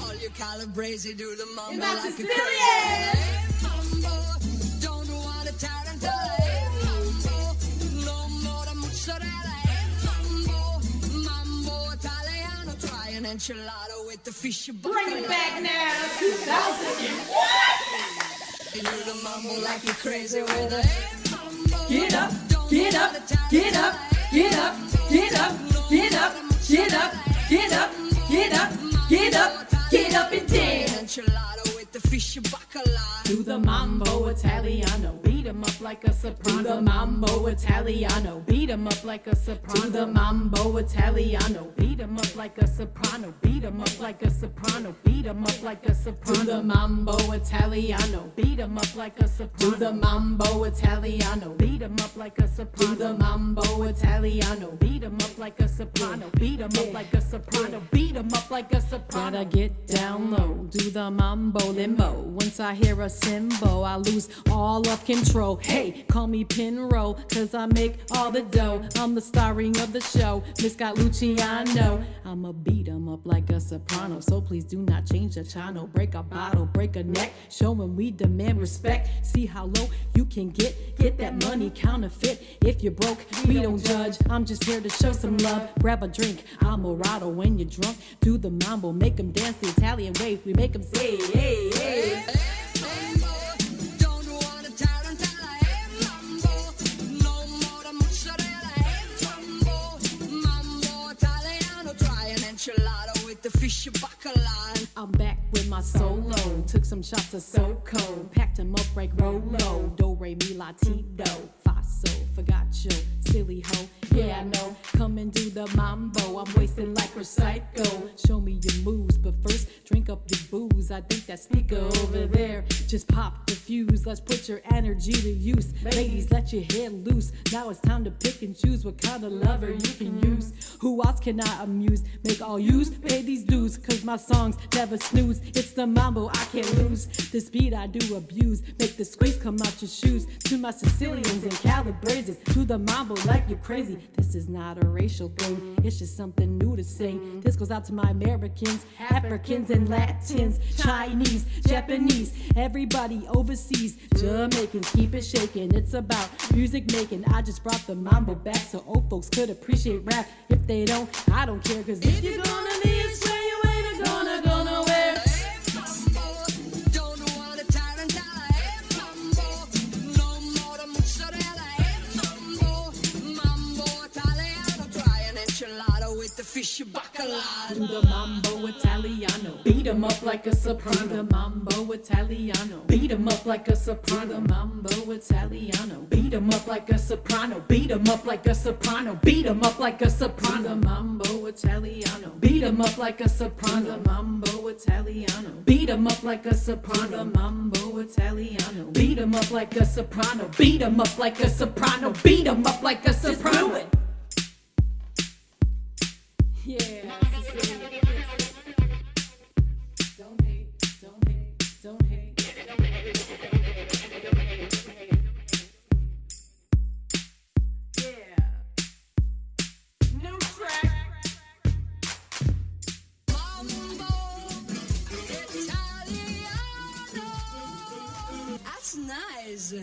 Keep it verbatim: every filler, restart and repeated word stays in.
All you Calabrese do the mambo like a crazy. Hey, mambo, don't want a tarantella. Hey, mambo, no more mozzarella. Hey, mambo, mambo Italiano, try an enchilada with the fish. Bring it back now to two thousand and one. You do the mambo like you crazy with a, hey, mambo. Get up, get up, get up, get up, get up, get up, get up, get up, get up, get up, get up and dance. Enchilada with the fish bacala. Do the mambo Italiano, beat 'em up like a soprano. Do the mambo Italiano, beat 'em up like a soprano. Do the mambo Italiano, beat 'em up like a soprano. Beat 'em up like a soprano. Beat 'em up like a soprano. Do the mambo Italiano. Beat 'em up like a soprano. Do the mambo Italiano. Beat 'em up like a soprano. Do the mambo Italiano. Beat 'em up like a soprano. Beat 'em up like a soprano. Beat 'em up like a soprano. Gotta get down low. Do the mambo limbo. Once I hear a cymbal, I lose all of control. Hey, call me Pinro, 'cause I make all the dough. I'm the starring of the show, Miss Scott Luciano. I'ma beat 'em up like a soprano, so please do not change the channel. Break a bottle, break a neck, show 'em we demand respect. See how low you can get, get that money counterfeit. If you're broke, we don't judge. I'm just here to show some love. Grab a drink, I'm a Morado when you're drunk. Do the mambo, make 'em dance the Italian way. We make 'em say, hey, hey. Hey, mambo, don't want a tarantella. Hey, mambo, no more mozzarella. Hey, mambo, mambo Italiano, try an enchilada with the fish bacala. I'm back with my solo. Took some shots of Soko, packed 'em up like Rolo. Do re mi la ti do. Faso, forgot yo, silly hoe. Yeah, I know. Come and do the mambo. I'm wasted like Recycle. Show me your moves, but first drink up your booze. I think that speaker over there just popped the fuse. Let's put your energy to use. Ladies, let your hair loose. Now it's time to pick and choose what kind of lover you can use. Who else can I amuse? Make all yous pay these dues, 'cause my songs never snooze. It's the mambo I can't lose. This beat I do abuse. Make the squeeze come out your shoes. To my Sicilians and Calabreses, do the mambo like you're crazy. This is not a racial thing, it's just something new to sing. This goes out to my Americans, Africans and Latins, Chinese, Japanese, everybody overseas. Jamaicans, keep it shaking. It's about music making. I just brought the mambo back so old folks could appreciate rap. If they don't, I don't care, 'cause if you're gonna be a square, you ain't gonna go nowhere. Hey, mambo, don't want a tarantella. Hey, mambo, no more mozzarella. Hey, mambo, mambo Italiano, try an enchilada with the fish bacala. Do the mambo Italiano, beat 'em up like a soprano. Do the mambo Italiano, beat 'em up like a soprano. Do the mambo Italiano, beat 'em up like a soprano. Beat 'em up like a soprano. Beat 'em up like a soprano. Do the mambo Italiano, beat 'em up like a soprano. Do the mambo Italiano, beat 'em up like a soprano. Do the mambo Italiano, beat 'em up like a soprano. Beat 'em up like a soprano. Beat 'em up like a soprano. Yeah, this is it. Don't hate, don't hate, don't hate. Yeah. New track. Mambo Italiano. That's nice.